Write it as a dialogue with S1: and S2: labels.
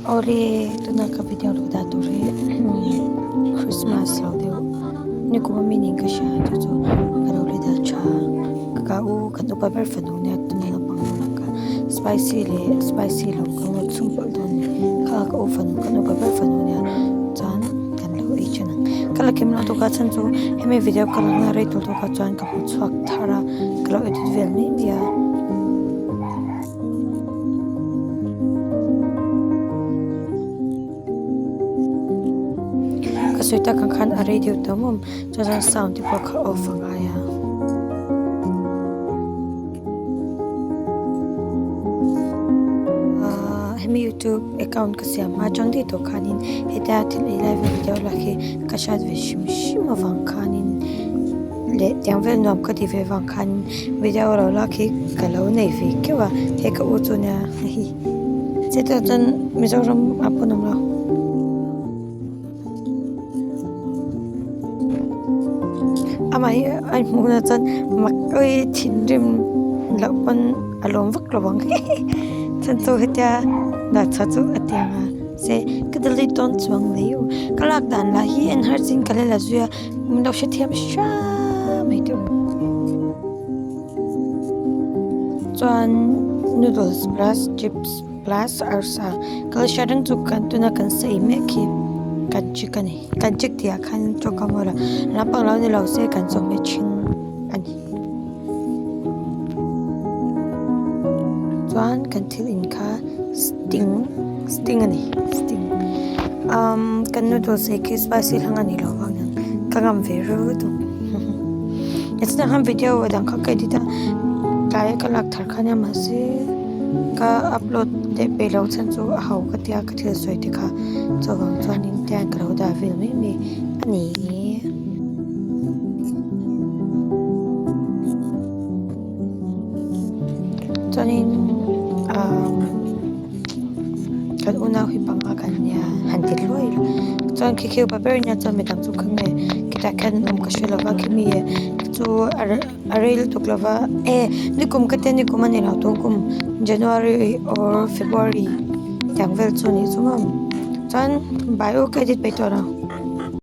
S1: Awle tuna ka video lo dah tur hi Christmas lo deuh nikum ami niin ka hria chu chu ka lo la dah tha ka u kan upa ber fanu nia tuna naupang lo lang kha spicy leh spicy lo ka ngawt chhung pawlh dawn a ni kha ka u fanu kan upa ber fanu nia chuan kan lo ei thin ang ka la kim lo tuk a chhan chu hemi video ka lakna rei tur tawkah chuan ka hmu chhuak thar a ka lo edit vel mai mai a. Ka sawi tak ang khan a radio tam awm chuan chuan sound te pawh kha off a ngai a. Ahh hemi youtube account ka siam hma atang daih tawh khanin hetia thil ei lai vel video lak hi ka hriat ve hrim hrim avang khanin. Leh tiang vel nuam ka ti ve vang khan video lo lak hi ka lo nei ve keuh a hei ka u chu nia hihi chutah chuan Mizoram ah pawn awm lo. Amah hi a inhmuh na chuan mak awii thinrim loh pawn a lawm vak lo ang hihi chuan chu hetia dah chhuah chu a ti ang a se ka delete dawn chuang mai u ka lak dan lah hi en har chin ka la la zui a. Min lo hrethiam hram mai teh u. Chuan noodles plus chips plus arsa kal hriat reng chu kan tuna kan sawi mek hi kan chik a ni. Kan chik tih ah khan tawngkam a lampang lo ni lo se kan chawhmeh thin a ni. Chuan kan thil in kha sting sting a ni sting umm kan noodles ei khi spicy hlang a nih loh vang hian ka ngam ve reuh lutuk tichuan khan video dang kha ka edit a tlai a ka lak thar kha ania mahse ka upload leh peih loh chhan chu a ho ka tia ka thil sawi te kha chuvang chuanin tiang ka lo dah vel mai mai a ni. Chuanin ahh kan unau hi panga kan nia han ti hluai ila chuan khi khi upa ber nia chuan midang chu kha nge khitah khian an awm ka hre lova khimi chu a rei lutuk lova e nikum ka tia nikum a ni lo tun kum January or February tiang vel chu a nih chu maw chuan bio ka edit peih tawh lo.